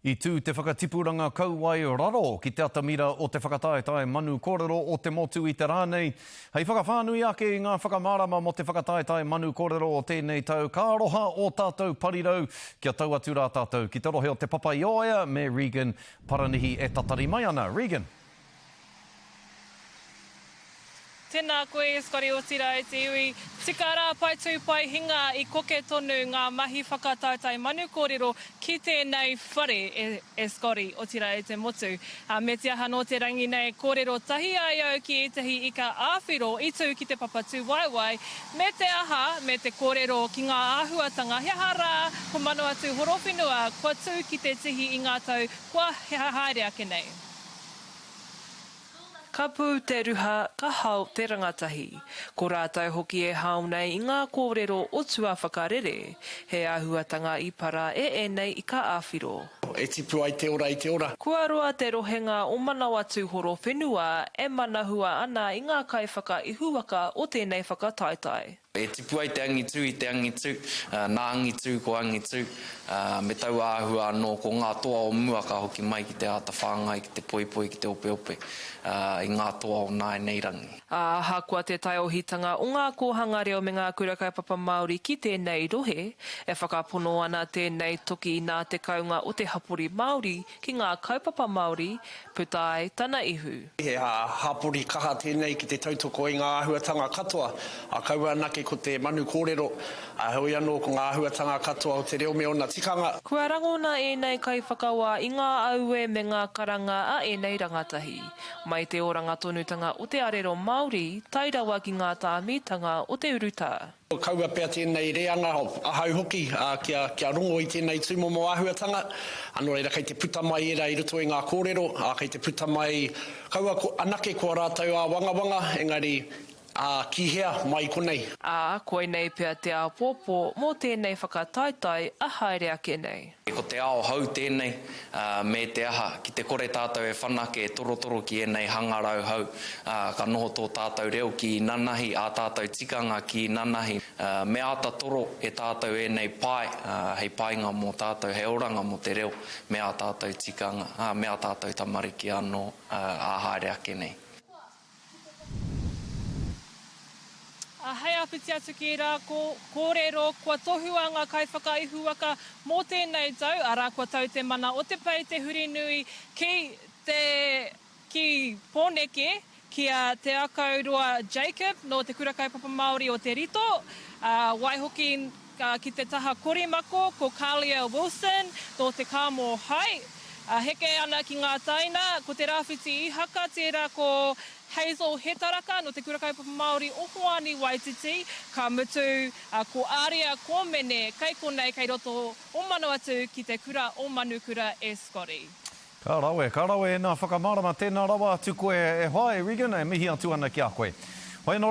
I tū te whakatipuranga kauae raro ki te atamira o te whakataetae manu kōrero o te motu i te rā nei. Hei whakawhānui ake i ngā whakamārama mō te whakataetae manu kōrero o tēnei tau, ka aroha ō tātou parirau kia tau atu rā tātou ki te rohe o Te Papaioea me Regan Paranihi e tatari mai ana. Regan. Tēnā koe e Scotty otirā e te iwi. Tika rā pai tū pai hinga i koke tonu ngā mahi whakataetae manu kōrero ki tēnei whare e e Scotty otirā e te motu. Ā, me te aha nō te rangi nei kōrero tahi ai au ki ētahi ika ā-whiro i tū ki te papa tūwaewae me te aha me te kōrero ki ngā āhuatanga he aha rā ko Manawatū Horowhenua kua tū ki te tihi i ngā tau kua haere ake nei. Ka pū te ruha, ka hao te rangatahi. Ko rātou hoki e hao nei i ngā kōrero o tuawhakarere, he āhuatanga i para e ēnei ika ā-whiro. E tipu ai te ora i te ora. Kua roa te rohenga o Manawatū-Horowhenua e manahua ana i ngā kaiwhakaihuwaka o tēnei whakataetae. E tipu ai te angitu i te angitu, nā angitu ko angitu, me taua āhua anō ko ngā toa o mua ka hoki mai ki te āta whāngai, ki te poipoi, ki te opeope i ngā toa o nāianei rangi. Ā, ahakoa te taiohitanga o ngā kōhanga reo me ngā kura kaupapa Māori ki tēnei rohe, e whakapono ana tēnei toki nā te kounga o te hapori Māori ki ngā kaupapa Māori, puta ai tana ihu. He hapori kaha tēnei ki te tautoko i ngā āhuatanga katoa, ā, kaua anake ko te manu kōrero, ā, heoi anō ko ngā āhuatanga katoa o te reo me ōna tikanga. Kua rangona ēnei kaiwhakawā i ngā aue me ngā karanga a ēnei rangatahi, mai te oranga tonutanga o te arero Māori, tae rawa ki ngā tāmitanga o te urutā. Kaua pea tēnei reanga, ahau hoki, kia, kia rongo i tēnei tūmomo āhuatanga. Nō reira, kei te puta mai ērā i roto i ngā kōrero, ā, kei te puta mai, kaua ko, anake ko ā rātou āwangawanga, engari, ā, ki hea mai konei? Ā, koinei pea te āpōpō mō tēnei whakataetae a haere ake nei. Ko te ao hou tēnei, ā, me te aha, ki te kore tātou e whanake, e torotoro ki ēnei hangarau hou, ā, ka noho tō tātou reo ki inanahi, ā tātou tikanga ki inanahi. Ā, me āta toro e tātou ēnei pae, ā, hei painga mō tātou, hei oranga mō te reo me ā tātou tikanga, ā, me ā tātou tamariki anō, ā, ā haere ake nei. Ā, hei āpiti atu ki ērā kōrero, kua tohua ngā kaiwhakaihuwaka mō tēnei tau, arā, kua tau te mana o te pei te hurinui ki te, ki Pōneke, ki a Te Akauroa Jacob nō Te Kura Kaupapa Māori o Te Rito, ā, waihoki ki te taha korimako ko Kalia Wilson nō Te Kāmō Hai. Heke ana ki ngā taina, ko Te Rāwhiti Ihaka, tērā ko Hazel Hetaraka nō Te Kura Kaupapa Māori o Hoani Waititi, ka mutu ko Aria Kōmene kei konei kei roto o Manawatū ki te kura o Manukura e Scotty. Ka rawe, ka rawe ēnā whakamārama, tēnā rawa atu koe e hoa, e Regan, e mihi atu ana ki a koe. Hoi anō rā.